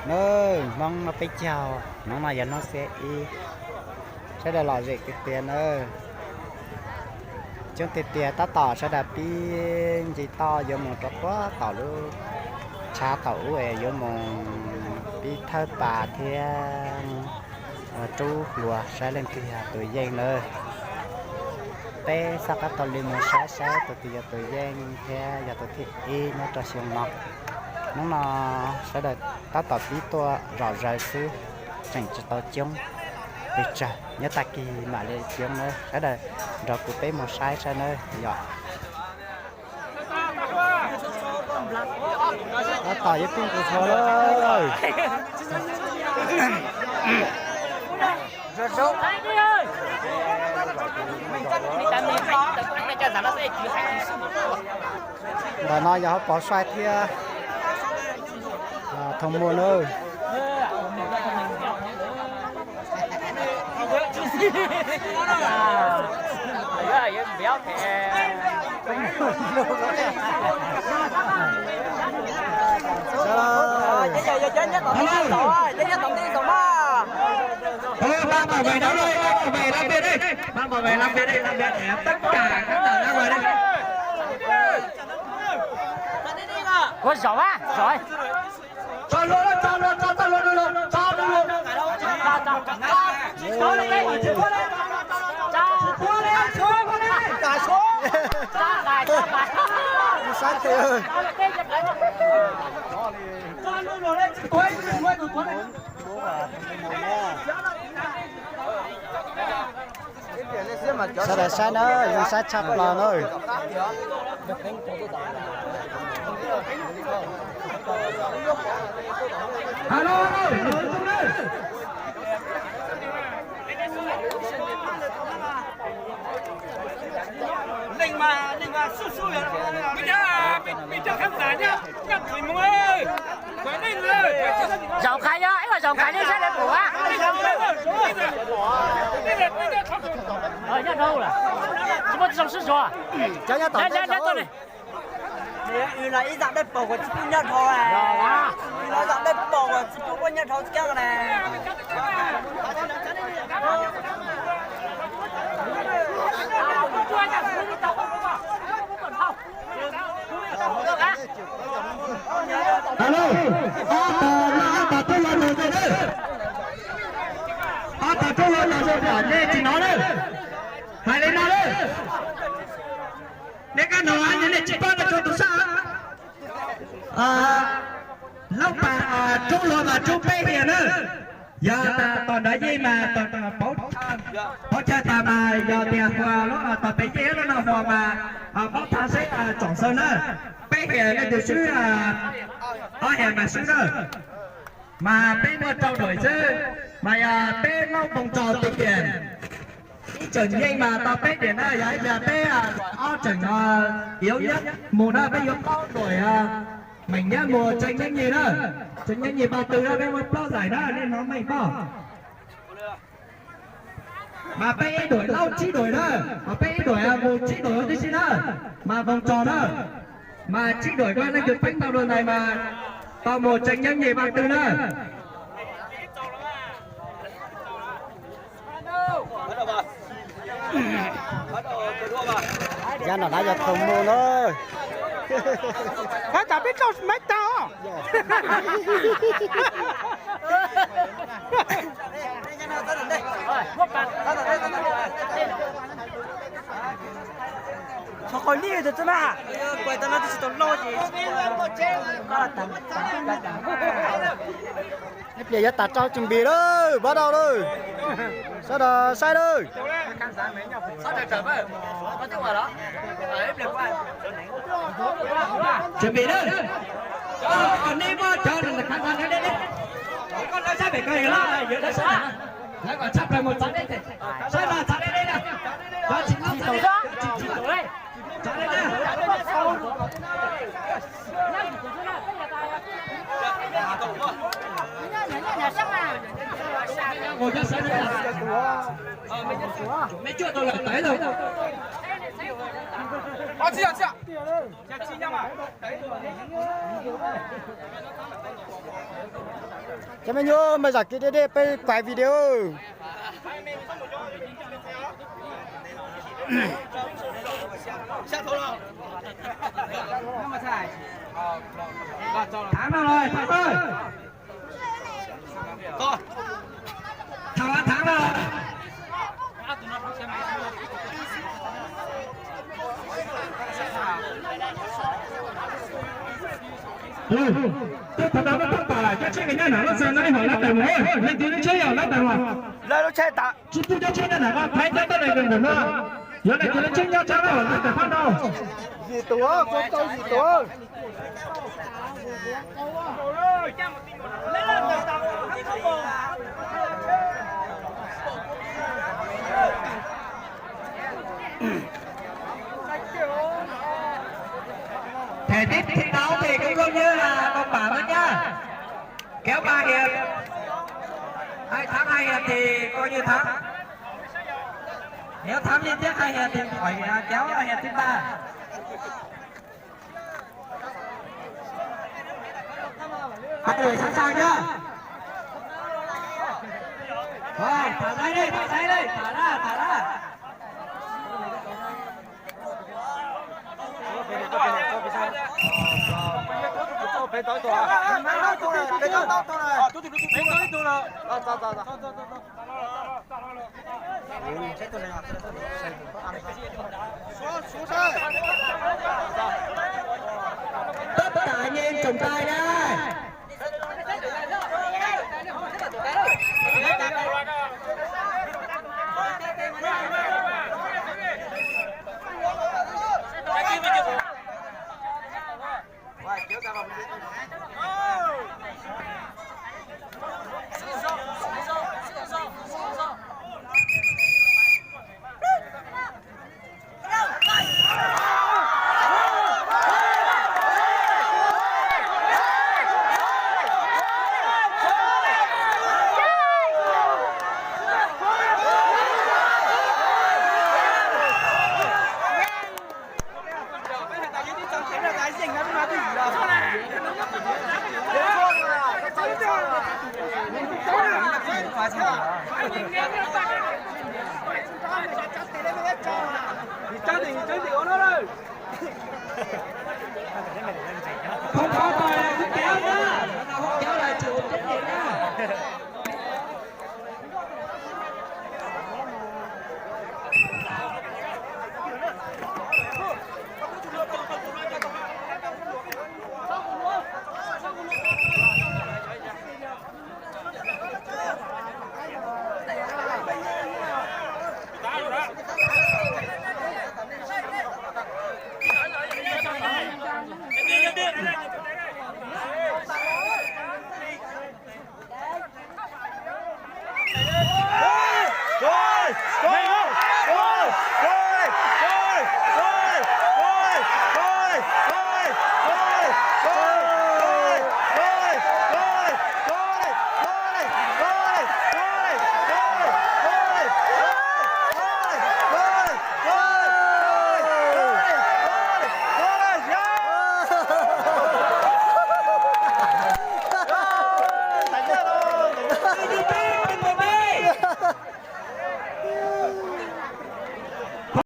Nawb, Hmoob noj peb caug, hnub no yog hnub xiab ib, sawv daws lom zem tiag tiag nawb. Coob tiag tiag, tab tom sawv daws pib nce toj yuav mus rau puag tom lub tshav tom ub es yuav mus pib thawb pas thiab rub hluas saib leej twg yog tus yeej nawb. Peb xav qab taug li mus saib saib tus twg yog tus yeej thiab yog tus thib ib nyob rau xyoo no. Hnub no sawv daws tab tom pib tuaj zom zaws xwb, tseem tsis tau coob pes tsawg, nyob tag kis mam li coob nawb. Sawv daws nrog kuv peb mus saib saib nawb yom. Tab tom yuav pib nqus hluas lawm. Ntawm no yog hauv paus sai thiab thoo muag nawb. Ban bảo vệ đó đây, ban bảo vệ làm việc đây. Ban bảo vệ làm việc đây, làm việc để tất cả các bạn ra ngoài đây. Ủa, giỏi quá, giỏi. Cho luôn, cho luôn, cho, cho luôn, luôn, luôn, cho luôn, luôn. Cho, cho, cho. Cho, cho, cho. Cho, cho, cho. Cho, cho, cho. Cho luôn, luôn, lên, cho luôn, luôn, luôn. Sawv daws saib nawb, zoo saib tshaj plaws nawb. Zaum qhov yog ib zaum qhov nej saib lawv pum a. Nyob dhau lawm, tsis muaj tsis zoo sib zuag. Cov nyob tom ntej, ib zam dej paug kuv tsis pub nyob dhau, ib zam dej paug kuv tsis pub nyob dhau tsis kiag na. Alo, ob tog, ob tog rub los ntawm no, ob tog rub los ntawm no, nej tsis hnov lawm. Hais li no lawm, nej koj hnov, nej tsis paub rau tus sab. Lauj pas rub los mas rub peb hiam na. Yog tas tom ntawd yeej mas paub, paub chaw tas mas yog tias hu lub tom pem yeej lub no hu mas paub tha seb tsom xaw na. Peb hiam leej twg swb, ob hiam mas swb na. Mas peb muaj rau đuổi xwb, mas yog peb lauj moo tso ti hiam. Ib tseem yeej mas tau peb hiam na, yog ib yam peb đuổi ob tseem no, yuav mus na peb yuav paub đuổi meem nyab mus tseem nyeej nyim na, tseem nyeej nyim npaum twg na peb muaj plaub zaim na, nej hnov meej pob. Mas peb ib đuổi lauj tsib đuổi na, mas peb ib đuổi mus tsib đuổi tib si na, mas moo tso na, mas tsib đuổi koj leej twg peeb tau dua ntawd mas tau mus tseem nyeej nyim npaum twg na. Yog no na yog thoo muag na. Phab tas peb tau maiv tag os. Txhob qhov lij tus txib na. Ib pliag yuav tas rau, chuẩn bị lawm, bắt đầu lawm. Sawv daws saib lawm. Chuẩn bị lawm. Nej muab cov khán giả no, koj lawv sab pem ko, lawv sab, lawv kom tshaj plaws mus txav deb, sab no txav deb deb na. Cov tsis tau, tsis tau. Cov me nyuam mas zam kev deb deb peb kuav video. Thắng nó rồi, thắng rồi. Thắng, thắng rồi. Tus thov no peb pab pam lawm, cov tsheb nws nyob nram lub txaj no ib hom lawv tawm mus, leej twg lub tsheb yog lawv tawm los. Lawv lub tsheb tawm. Tsis pub cov tsheb nyob nram no, thaiv cov tuaj nram no. Yog leej twg lub tsheb nyob tshab lawm lawv tawm phab no. Yim tus, koj tau yim tus. Thẻ tiếp thi đấu thì cũng không như là mộc bản nữa nhá. Kéo ba hiệp. Ai thắng hai hiệp thì coi như thắng. Nếu thắng liên tiếp hai hiệp thì khỏi, à, kéo hiệp thứ ba. Hai người sẵn sàng chưa? Rồi, thả dây đi, thả dây đi, thả ra, thả ra. Tất cả anh em trọng tài đây. Không có